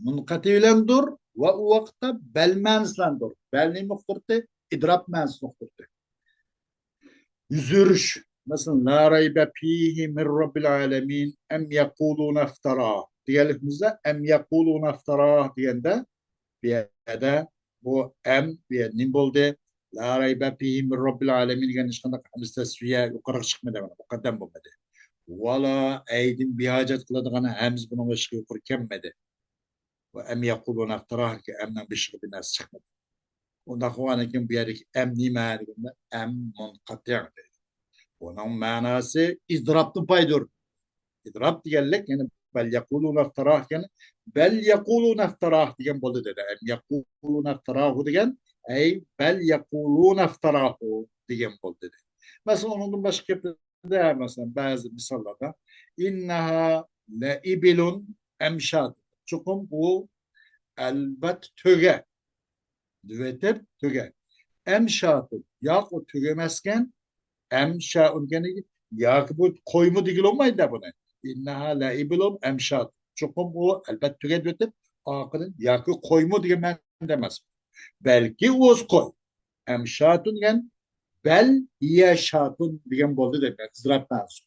مۇنقەتىئە بىلەندۇر ۋە ئۇ ۋاقىتتا بەل مەنىسى بىلەندۇر. بەل نېمە ئۇقتۇردى؟ ئىدراپ مەنىسىنى ئۇقتۇردى. يۈزۈرۈش. مەسىلەن، لا رەيبە فىھى مىن رەببىل ئالەمىن، ئەم يەقۇلۇنە ئىفتەرا دېگەنلىكىمىزدە، ئەم يەقۇلۇنە ئىفتەرا دېگەندە، بۇ يەردە بۇ ئەم بۇ يەردە نېمە بولدى؟ لا رەيبە فىھى مىن رەببىل ئالەمىن دېگەن ھېچقانداق ھەمزە تەسۋىيە يۇقىرىغا چىقمىدى، مانا مۇقەددەم بولمىدى. ۋەلا ئەيدىن بىھاجەت قىلىدىغان ھەمزە بۇنىڭ بېشىغا يۇقىرى كەلمىدى. ۋە ئەم يەقۇلۇنە ئىفتەرا، ئەمنىڭ بېشىغا بىر نەرسە چىقمىدى. ئۇنداق بولغاندىن كېيىن بۇ يەردىكى ئەم نېمە دېگەندە، ئەم مۇنقەتىئ دەيدۇ. بۇنىڭ مەناسى ئىزدىراپنى پايدۇر. ئىزدىراپ دېگەنلىك، يەنى بەل يەقۇلۇنە ئىفتەرا دېگەن، بەل يەقۇلۇنە ئىفتەرا دېگەن بولدى دېدى. ئەم يەقۇلۇنە ئىفتەراھۇ دېگەن، ئەي بەل يەقۇلۇنە ئىفتەراھۇ دېگەن بولدى دېدى. مەسىلەن، ئۇنىڭدىن باشقا گەپلەردە، مەسىلەن، بەزى مىساللاردا، ئىننەھا لەئىبىلۇن ئەمشات. چوقۇم ئۇ ئەلۋەتتە تۆگە. دېۋېتىپ تۆگە. ئەمشاتۇن. ياق، ئۇ تۆگە ئەمەسكەن. ئەمشائۇن دېگەن ياكى بۇ قويمۇ دېگىلى بولمايدۇ بۇنى. ئىننەھا لەئىبىلۇن ئەمشات. چوقۇم ئۇ ئەلۋەتتە تۆگە دېۋېتىپ، ئارقىدىن ياكى قويمۇ دېگەن مەنىدە ئەمەس. بەلكى ئۇ ئۆزى قوي. ئەمشاتۇن دېگەن بەل ھىيە شاتۇن دېگەن بولدى دەپ، ئىزدىراپ مەنىسى.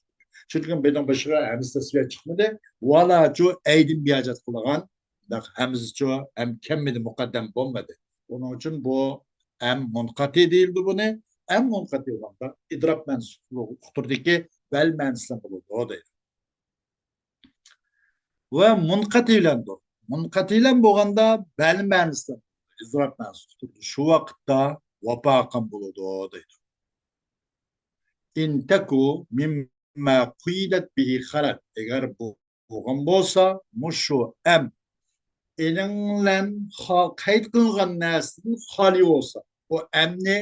چۈنكى بۇنىڭ بېشىغا ھەمزە تەسۋىيە چىقمىدى. ۋالاچۇ ئەيدىن بىھاجەت قىلغان، ھەمزىچۇ ئەم كەلمىدى، مۇقەددەم بولمىدى. ئۇنىڭ ئۈچۈن بۇ ئەم مۇنقەتىئ دېيىلدى بۇنى. ئەم مۇنقەتىئ بولغاندا ئىزدىراپ مەنىسى ئۇقتۇردىكى بەل مەنىسى بولىدۇ دەيدۇ. ۋە مۇنقەتىئ بىلەندۇر. مۇنقەتىئ بىلەن بولغاندا بەل مەنىسى، ئىزدىراپ مەنىسى ئۇقتۇردى. شۇ ۋاقىتتا ۋاپاقەن بولىدۇ دەيدۇ. ئىن تەكۇ مىمما قۇيىدەت بىھى خەلەت. ئەگەر بولغان بولسا، مۇشۇ ئەم ئېلىنغان، قەيت قىلىنغان نەرسىدىن خالىي بولسا، ئۇ ئەمنى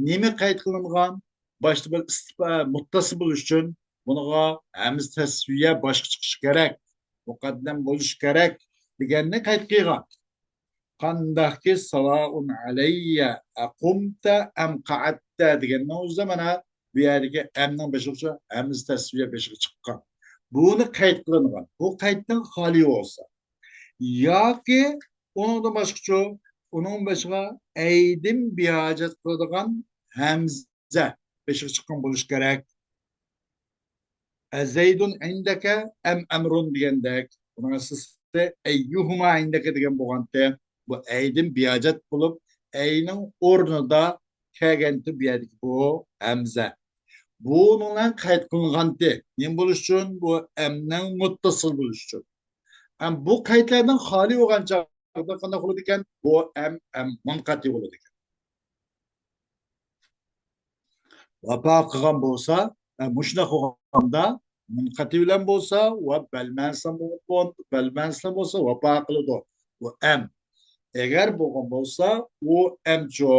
نېمە قەيت قىلىنغان؟ باشتا بىر ئىستىپا مۇتتەسىل بولۇش ئۈچۈن بۇنىڭغا ھەمزە تەسۋىيە باشقا چىقىشى كېرەك، مۇقەددەم بولۇشى كېرەك دېگەننى قەيت قىلغان. قانداقكى ساۋائۇن ئەلەييە ئەقۇمتە ئەم قەئەدتە دېگەننىڭ ئۆزى مانا بۇ يەردىكى ئەمنىڭ بېشىغا ھەمزە تەسۋىيە بېشىغا چىققان. بۇنى قەيت قىلىنغان. بۇ قەيتتىن خالىي بولسا. ياكى ئۇنىڭدىن باشقىچۇ، ئۇنىڭ بېشىغا ئەيدىن بىھاجەت قىلىدىغان ھەمزە بېشىغا چىققان بولۇشى كېرەك. ئەزەيدۇن ئىندەكە ئەم ئەمرۇن دېگەندەك، بۇنىڭ ئەسلىسى ئەييۇھۇما ئىندەكە دېگەن بولغانتى. بۇ ئەيدىن بىھاجەت بولۇپ، ئەينىڭ ئورنىدا كەلگەنتى بۇ يەردىكى بۇ ھەمزە. بۇنىڭ بىلەن قەيت قىلىنغانتى. نېمە بولۇش ئۈچۈن؟ بۇ ئەمنىڭ مۇتتەسىل بولۇشى ئۈچۈن. ئەم بۇ قەيتلەردىن خالىي بولغان چاغدا قانداق بولىدىكەن؟ بۇ ئەم، ئەم مۇنقەتىئ بولىدىكەن. ۋاپا قىلغان بولسا، ئە، مۇشۇنداق بولغاندا، مۇنقەتى بىلەن بولسا ۋە بەلمەنسىلەن بولسا، ۋاپا قىلىدۇ. بۇ ئەم. ئەگەر بولغان بولسا، ئۇ ئەمچۇ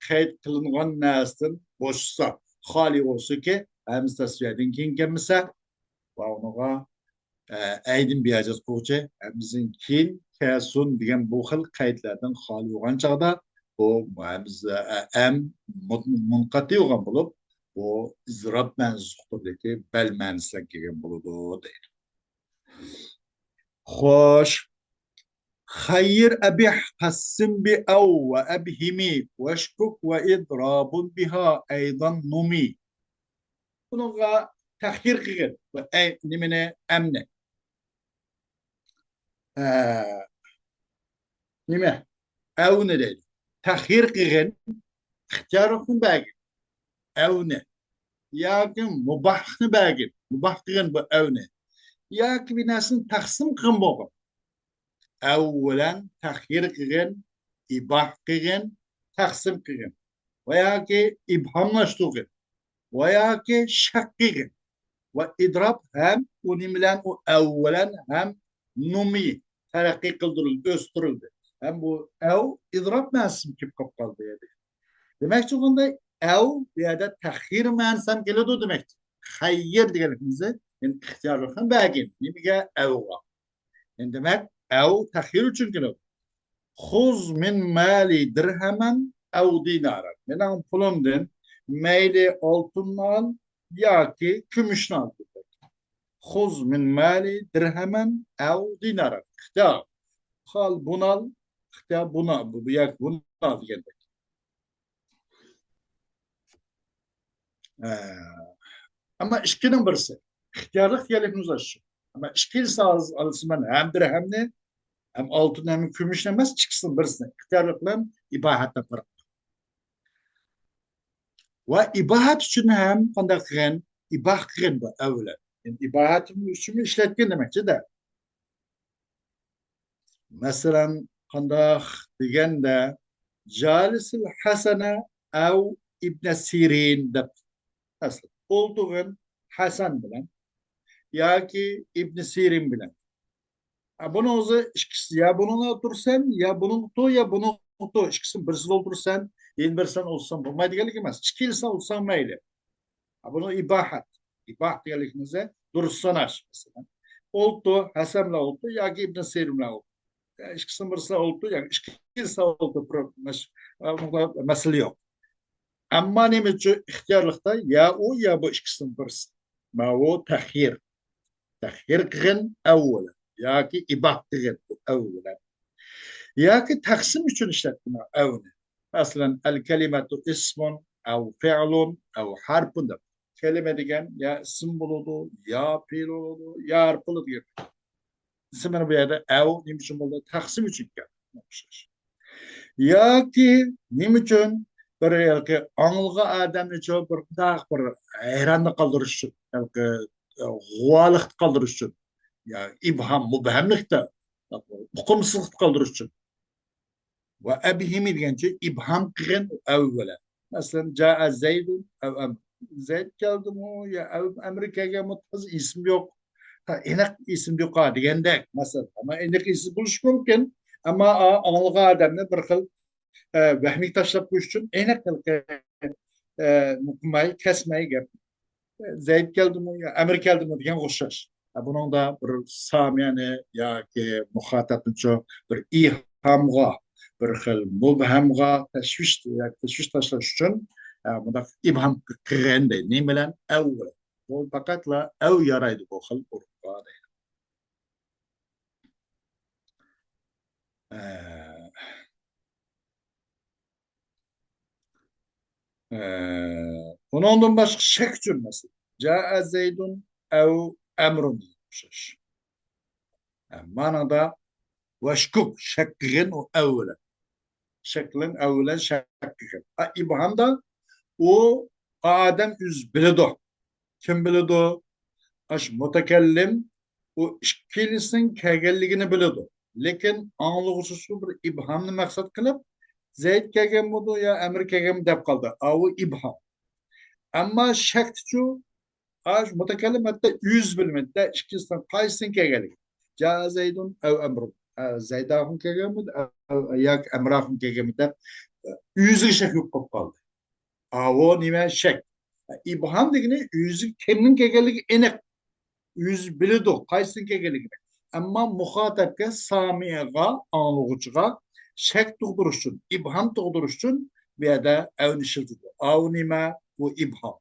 قەيت قىلىنغان نەرسىدىن بوشىسا، خالىي بولسىكى، ھەمزە تەسۋىيەدىن كېيىن كەلمىسە، ۋە ئۇنىڭغا، ئە، ئەيدىن بىئاجاز قوغچى، ھەمزىدىن كېيىن كەسۇن دېگەن بۇ خىل قەيتلەردىن خالىي بولغان چاغدا، بۇ ھەمزە، ئە، ئەم مۇت-، مۇنقەتى بولغان بولۇپ، بۇ ئىزراب مەنسۇختۇردىكى بەل مەنىسىدە كەلگەن بولىدۇ، دەيدۇ. خوش. خەير ئەبىھ قەسسىم بى ئەۋ ۋە ئەبھىمى ۋەشكۇك ۋە ئىدرابۇن بىھا ئەيدان نۇمى. بۇنىڭغا تەخيىر قىلغىن. بۇ ئەي، نېمىنى؟ ئەمنى. ئە، نېمە؟ ئەۋنى دەيدۇ. تەخيىر قىلغىن، ئىختىيارلىقنى بەرگىن. ئەۋنى. ياكى مۇباھنى بەرگىن. مۇباھ قىلغىن بۇ ئەۋنى. ياكى بىر نەرسىنى تەقسىم قىلغىن بولغىن. ئەۋ بىلەن تەخيىر قىلغىن، ئىباھ قىلغىن، تەقسىم قىلغىن. ۋە ياكى ئىبھاملاشتۇرغىن. ۋە ياكى شەق قىلغىن. ۋە ئىدراپ ھەم ئۇنى بىلەن ئۇ ئەۋ بىلەن ھەم نۇمى تەرەققىي قىلدۇرۇلدى، ئۆستۈرۈلدى. ھەم بۇ ئەۋ ئىدراپ مەنىسىمۇ كېلىپ قالىپ قالدى. دېمەكچى بولغاندا ئەۋ بۇ يەردە تەخيىر مەنىسى ھەم كېلىدۇ دېمەكچى. خەير دېگەنلىكىمىز، يەنى ئىختىيارلىقنى بەرگىن. نېمىگە؟ ئەۋغا. يەنى دېمەك، ئەۋ تەخيىر ئۈچۈن كېلىدۇ. خۇز مىن مالى دىرھەمەن ئەۋ دىنارەن. مېنىڭ پۇلۇمدىن مەيلى ئالتۇننى ئال ياكى كۈمۈشنى ئال. خۇز مىن مالى دىرھەمەن ئەۋ دىنارەن. ئىختىيار. خال بۇنى ئال، ئىختىيار بۇنى ئال، بۇ، بۇ ياكى بۇنى ئال دېگەندەك. ئە، ئەمما ئىككىنىڭ بىرسى. ئىختىيارلىق دېگەنلىكىمىز شۇ. ئەمما ئىككىلىسى ئالسا، مەن ھەم دىرھەمنى، ھەم ئالتۇن، ھەم كۈمۈشنى ئەمەس، ئىككىسىنىڭ بىرسىنى. ئىختىيارلىق بىلەن ئىباھەتتە پەرق بار. ۋە ئىباھەت ئۈچۈن ھەم قانداق قىلغان؟ ئىباھ قىلغان بۇ ئەۋلەن. يەنى ئىباھەت ئۈچۈن ئىشلەتكەن دېمەكچىدە. مەسىلەن، قانداق دېگەندە، جالىسىل ھەسەنە ئەۋ ئىبنە سىرىن دەپ. مەسىلەن، ئولتۇرغىن ھەسەن بىلەن ياكى ئىبنى سىرىن بىلەن. ئە، بۇنىڭ ئۆزى ئىككىسى، يا بۇنىڭغا ئولتۇرسەن، يا بۇنىڭغا ئولتۇر، يا بۇنىڭغا ئولتۇر. ئىككىسىنىڭ بىرسىدە ئولتۇرسەن، يەنە بىرسىدە ئولتۇرساڭ بولمايدۇ دېگەنلىك ئەمەس. ئىككىلىسىدە ئولتۇرساڭ مەيلى. ھە، بۇنى ئىباھەت. ئىباھ دېگەنلىكىمىز دۇرۇس ساناش، مەسىلەن. ئولتۇر، ھەسەن بىلەن ئولتۇر ياكى ئىبن سىرىن بىلەن ئولتۇر. يا ئىككىسىنىڭ بىرسىدە ئولتۇر ياكى ئىككىسىدە ئولتۇر، بىر مەس-، ئە، مەسىلە يوق. ئەمما نېمە ئۈچۈن ئىختىيارلىقتا يا ئۇ، يا بۇ ئىككىسىنىڭ بىرسى؟ ماۋۇ تەخيىر. تەخيىر قىلغىن ئەۋۋەلەن ياكى ئىباھ قىلغىن ئەۋۋەلەن. ياكى تەقسىم ئۈچۈن ئىشلەتكىن ئەۋنى. مەسىلەن، ئەل كەلىمەتۇ ئىسمۇن ئەۋ فىئلۇن ئەۋ ھەرپۇن دەپ. كەلىمە دېگەن يا ئىسىم بولىدۇ، يا پېئىل بولىدۇ، يا ھەرپ بولىدۇ دېگەن. ئىسمىنى بۇ يەردە ئەۋ نېمە ئۈچۈن بولدى؟ تەقسىم ئۈچۈن ئىكەن. ياكى نېمە ئۈچۈن؟ بىر ھېلىقى ئاڭلىغان ئادەمنىچۇ بىر مۇنداق بىر ھەيراندا قالدۇرۇش ئۈچۈن، ھېلىقى، ئە، غۇۋالىقتا قالدۇرۇش ئۈچۈن، يا ئىبھام، مۇبھەملىكتە، ئۇقۇمسىزلىقتا قالدۇرۇش ئۈچۈن. ۋە ئەبھىمى دېگەنچە ئىبھام قىلغىن ئەۋ بىلەن. مەسىلەن، جائە زەيدۇن ئەۋ ئەمر. زەيد كەلدىمۇ يا ئەۋ ئەمر كەلگەنمۇ، تازا ئېسىمدە يوق. ھە، ئېنىق ئېسىمدە يوق ھا دېگەندەك. مەسىلەن، ئەمما ئېنىق ئېسى بولۇشى مۇمكىن. ئەمما ئا-، ئاڭلىغان ئادەمنى بىر خىل، ئە، ۋەھمىگە تاشلاپ قويۇش ئۈچۈن ئېنىق ھېلىقى، ئە، نۇقماي، كەسمەي گەپ. زەيد كەلدىمۇ يا ئەمىر كەلدىمۇ دېگەنگە ئوخشاش. بۇنىڭدا بىر سامىيەنى ياكى مۇخاتەبنىچۇ بىر ئىھامغا، بىر خىل مۇبھەمغا تەشۋىش ياكى تەشۋىش تاشلاش ئۈچۈن، ئە، بۇنداق ئىبھام قىلغان دەيدۇ. نېمە بىلەن؟ ئەۋ بىلەن. بۇ پەقەتلا ئەۋ يارايدۇ بۇ خىل ئۇرۇققا دەيدۇ. ئە، ئە، ئۇنىڭدىن باشقا شەك ئۈچۈن مەسىلەن، جائە زەيدۇن ئەۋ ئەمرۇن دېگەن ئوخشاش. ئە، مانىدا ۋەشكۇك، شەك قىلغىن ئۇ ئەۋ بىلەن. شەك قىلغىن ئەۋ بىلەن شەك قىلغىن. ئە، ئىبھامدا ئۇ ئادەم ئۆزى بىلىدۇ. كىم بىلىدۇ؟ ئاشۇ مۇتەكەللىم ئۇ ئىككىلىسىنىڭ كەلگەنلىكىنى بىلىدۇ. لېكىن ئاڭلىغۇچىسى بىر ئىبھامنى مەقسەت قىلىپ، زەيد كەلگەنمىدۇ يا ئەمىر كەلگەنمۇ دەپ قالدى. ئاۋۇ ئىبھام. ئەمما شەكتىچۇ، ئاش مۇتەكەللىم ھەتتا ئۆزى بىلمەيدۇ، ئىككىسىنىڭ قايسىدىن كەلگەنلىكى. جاء زيد أو عمرو. ئە، زەيد ئاخۇن كەلگەنمىدى، ئە، ياكى ئەمرا ئاخۇن كەلگەنمىدى دەپ، ئۆزىگە شەك يوق بولۇپ قالدى. ئاۋۇ نېمە شەك؟ ئىبھام دېگىنى ئۆزى كىمنىڭ كەلگەنلىكى ئېنىق. ئۆزى بىلىدۇ، قايسىدىن كەلگەنلىكىنى. ئەمما مۇخاتەپكە، سامىئغا، ئاڭلىغۇچىغا شەك تۇغدۇرۇش ئۈچۈن، ئىبھام تۇغدۇرۇش ئۈچۈن بۇ يەردە ئەۋنى ئىشلىتىدۇ. ئاۋۇ نېمە؟ بۇ ئىبھام.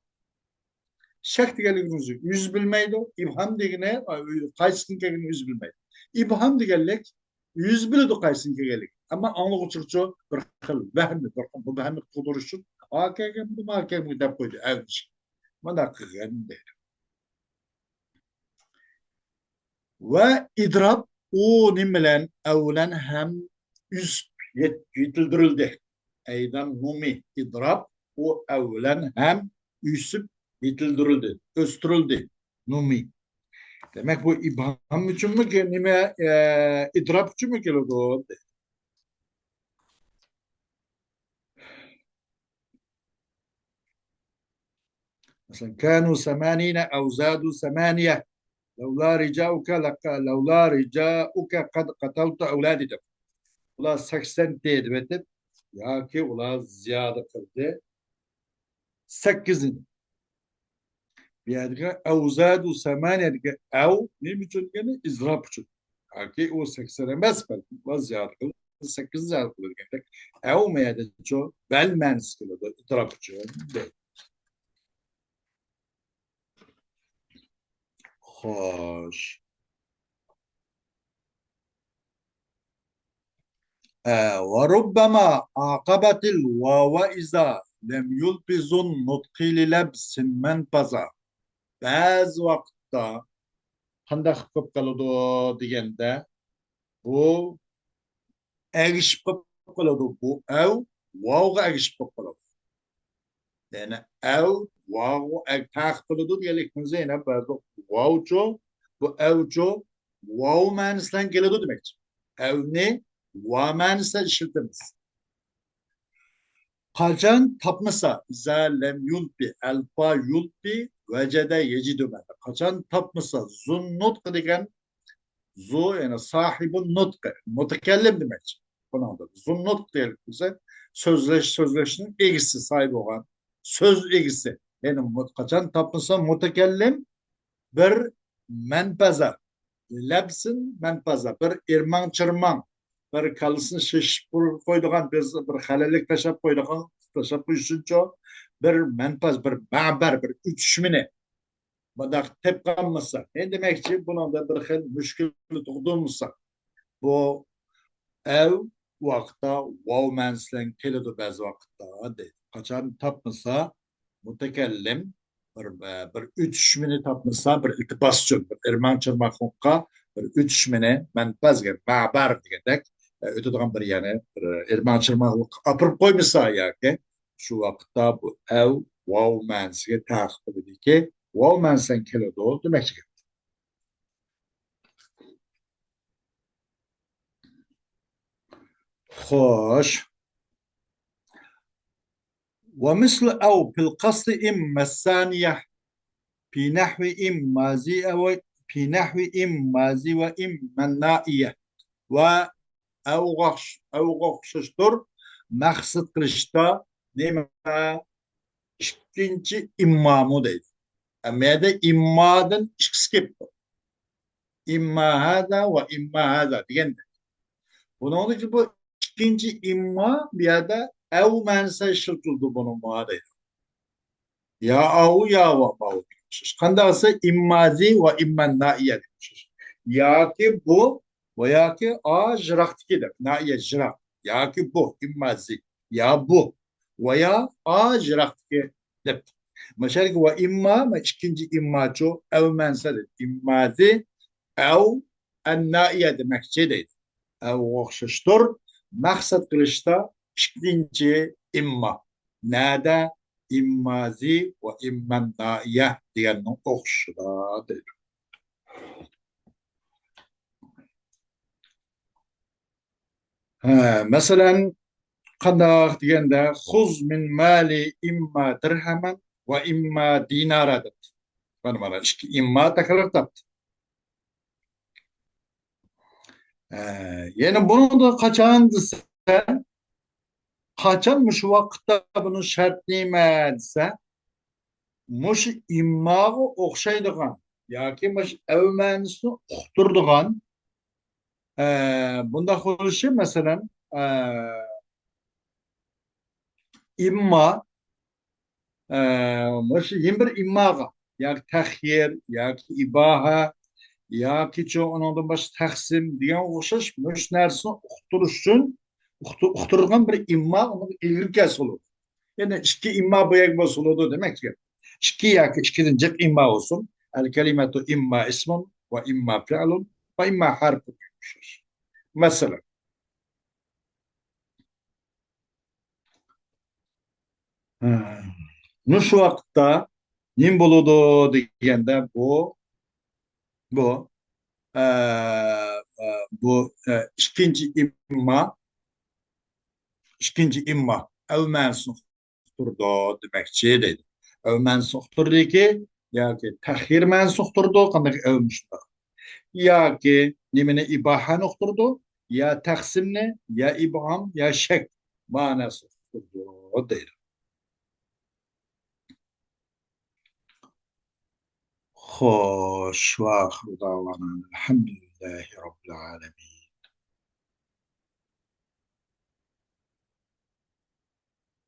شەك دېگەنلىكىنى ئۆزى، ئۆزى بىلمەيدۇ. ئىبھام دېگىنى، ئا، قايسىدىن كەلگىنىنى ئۆزى بىلمەيدۇ. ئىبھام دېگەنلىك ئۆزى بىلىدۇ قايسىدىن كەلگەنلىكىنى. ئەمما ئاڭلىغۇچىغىچۇ بىر خىل ۋەھىمنى، بىر خىل مۇبھەملىك تۇغدۇرۇش ئۈچۈن، ئا كەلگەن، بۇ ما كەلگەن دەپ قويدى، ئەۋنى ئىشلىتىپ. مانا قىلغان دەيدۇ. ۋە ئىدراپ ئۇ نېمە بىلەن؟ ئەۋ بىلەن ھەم ئۈزۈپ يېت-، يېتىلدۈرۈلدى. ئەيدەن نۇمى. ئىدراپ ئۇ ئەۋ بىلەن ھەم ئۈزۈپ يېتىلدۈرۈلدى، ئۆستۈرۈلدى. نۇمى. دېمەك، بۇ ئىبھام ئۈچۈنمۇ كە-، نېمە، ئە، ئىدراپ ئۈچۈنمۇ كېلىدۇ؟ مەسىلەن، كانوا ثمانين أو زادوا ثمانية. لولا رجاؤك لق-، لولا رجاؤك قد قتلت أولادي دەپ. ئۇلار سەكسەن دەپ ئېيتىپ، ياكى ئۇلار زىيادە قىلدى. سەككىزىنى. بۇ يەردىكى أو زادوا ثمانية دېگەن ئەۋ نېمە ئۈچۈن دېگەندە، ئىزراپ ئۈچۈن. ياكى ئۇ سەكسەن ئەمەس، بەلكى ئۇلار زىيادە قىلدى، سەككىز زىيادە قىلدى دېگەندەك. ئەۋ مەيەدىچۇ بەل مەنىسى كېلىدۇ، ئىزراپ ئۈچۈن دەيدۇ. خوش. ئە، وربما عاقبت الواو إذا لم يلب ذو النطق للبس من بذا. بەزى ۋاقىتتا قانداق قىلىپ قالىدۇ دېگەندە، بۇ ئەگىشىپ قېلىپ قالىدۇ. بۇ ئەۋ ۋاۋغا ئەگىشىپ قېلىپ قالىدۇ. يەنى ئەۋ ۋاۋغا ئەگ-، تەقىب قىلىدۇ دېگەنلىك بولسا، يەنە بەزى ۋاۋچۇ، بۇ ئەۋچۇ ۋاۋ مەنىسى بىلەن كېلىدۇ دېمەكچى. ئەۋنى ۋا مەنىسى بىلەن ئىشلىتىمىز. قاچان تاپمىسا، إذا لم يلب، ألب يلب، وجد يجد مەنىدە. قاچان تاپمىسا، ذو النطق دېگەن زۇ، يەنى ساھىبۇن نۇتقى، مۇتەكەللىم دېمەكچى. بۇنىڭدا زۇن نۇتق دېگەن بولسا، سۆزلەش، سۆزلەشنىڭ ئىگىسى، ساھىبى بولغان سۆز ئىگىسى. يەنى مۇت-، قاچان تاپمىسا مۇتەكەللىم بىر مەنپەزە، لەبسىن مەنپەزە، بىر ئىرماڭ چىرماڭ، بىر كاللىسىنى شېشىپ قويىدىغان، بىر، بىر خەلەللىك تاشلاپ قويىدىغان، تاشلاپ قويۇش ئۈچۈنچۇ بىر مەنپەز، بىر مەبەر، بىر ئۆتۈشمىنى مۇنداق تېپقانمىسا، مەن دېمەكچى، بۇنىڭدا بىر خىل مۈشكۈل تۇغدۇرمىسا، بۇ ئەۋ ۋاقىتتا ۋاۋ مەنىسى بىلەن كېلىدۇ بەزى ۋاقىتتا، دەيدۇ. قاچان تاپمىسا، مۇتەكەللىم بىر، بىر ئۆتۈشمىنى تاپمىسا، بىر ئىلتىپاتچۇ، بىر ئىرماڭ چىرماقلىققا بىر ئۆتۈشمىنى، مەنپەز دېگەن، مەبەر دېگەندەك، ئۆتىدىغان بىر يەرنى، بىر ئىرماڭ چىرماقلىققا ئاپىرىپ قويمىسا ياكى، شۇ ۋاقىتتا بۇ ئەۋ ۋاۋ مەنىسىگە تەقىب قىلىدۇكى، ۋاۋ مەنىسى بىلەن كېلىدۇ دېمەكچى گەپ. خوش. ومثل أو في القصر إما الثانية في نحو إما ذي أو في نحو إما ذي وإما النائية. ۋە ئەۋغا ئوخش-، ئەۋغا ئوخشاشتۇر مەقسەت قىلىشتا نېمە؟ ئىككىنچى ئىممامۇ دەيدۇ. ئەمما يەردە ئىممادىن ئىككىسى كېلىپتۇ. ئىمما ھازا ۋە ئىمما ھازا دېگەندەك. بۇنىڭدىكى بۇ ئىككىنچى ئىمما بۇ يەردە ئەۋ مەنىسى ئىشلىتىلىدۇ بۇنىڭغا دەيدۇ. يا ئاۋۇ، يا ۋا-، ماۋۇ دېگەن ئوخشاش. قانداق دېسە، ئىمما زى ۋە ئىمما نائىيە دېگەن ئوخشاش. ياكى بۇ ۋە ياكى ئا يىراقتىكى دەپ، نائىيە يىراق. ياكى بۇ، ئىمما زى، يا بۇ ۋە يا ئا يىراقتىكى دەپ. مەشەلىكى ۋە ئىمما، مە ئىككىنچى ئىمماچۇ، ئەۋ مەنسە دەپ. ئىمما زى، ئەۋ ئەننائىيە دېمەكچى دەيدۇ. ئەۋغا ئوخشاشتۇر مەقسەت قىلىشتا ئىككىنچى ئىمما. نەدە؟ ئىمما زى ۋە ئىمما نائىيە دېگەننىڭ ئوخشىشىدا دەيدۇ. ھە، مەسىلەن، قانداق دېگەندە، خذ من مالي إما درهما ۋە ئىمما دىنارا دەپتۇ. مانا، مانا ئىككى ئىمما تەكرار تاپتى. ئە، يەنە بۇنىڭدا قاچان دېسە، قاچان مۇشۇ ۋاقىتتا بۇنىڭ شەرتى نېمە دېسە، مۇشۇ ئىمماغا ئوخشايدىغان ياكى مۇشۇ ئەۋ مەنىسىنى ئۇقتۇرىدىغان، ئە، بۇنداق بولۇشى، مەسىلەن، ئە، ئىمما، ئە، مۇشۇ يەنە بىر ئىمماغا، ياكى تەخيىر، ياكى ئىباھە، ياكىچۇ ئۇنىڭدىن باشقا تەقسىم دېگەنگە ئوخشاش مۇشۇ نەرسىنى ئۇقتۇرۇش ئۈچۈن، ئۇقتۇ-، ئۇقتۇرۇلغان بىر ئىمما ئۇنىڭ ئىلگىرى كەلسە بولىدۇ. يەنى ئىككى ئىمما بۇ يەرگە بولسا بولىدۇ دېمەكچى. ئىككى ياكى ئىككىدىن جىق ئىمما بولسۇن. ئەل كەلىمەتۇ ئىمما ئىسمۇن ۋە ئىمما فىئلۇن ۋە ئىمما ھەرپۇن. مەسىلەن، ھە. مۇشۇ ۋاقىتتا نېمە بولىدۇ دېگەندە، بۇ، بۇ، ئە، ئە، بۇ، ئە، ئىككىنچى ئىمما، ئىككىنچى ئىمما ئەۋ مەنىسىنى ئۇقتۇرىدۇ دېمەكچى دەيدۇ. ئەۋ مەنىسىنى ئۇقتۇردىكى، ياكى تەخيىر مەنىسىنى ئۇقتۇرىدۇ، قانداق ئەۋ مۇشۇنداق. ياكى نېمىنى، ئىباھەنى ئۇقتۇرىدۇ، يا تەقسىمنى، يا ئىبھام، يا شەك مەنىسىنى ئۇقتۇرىدۇ دەيدۇ. خوش، ۋە ئاخىرۇ دەئۋانا ئەلھەمدۇلىللاھى رەببىل ئالەمىن.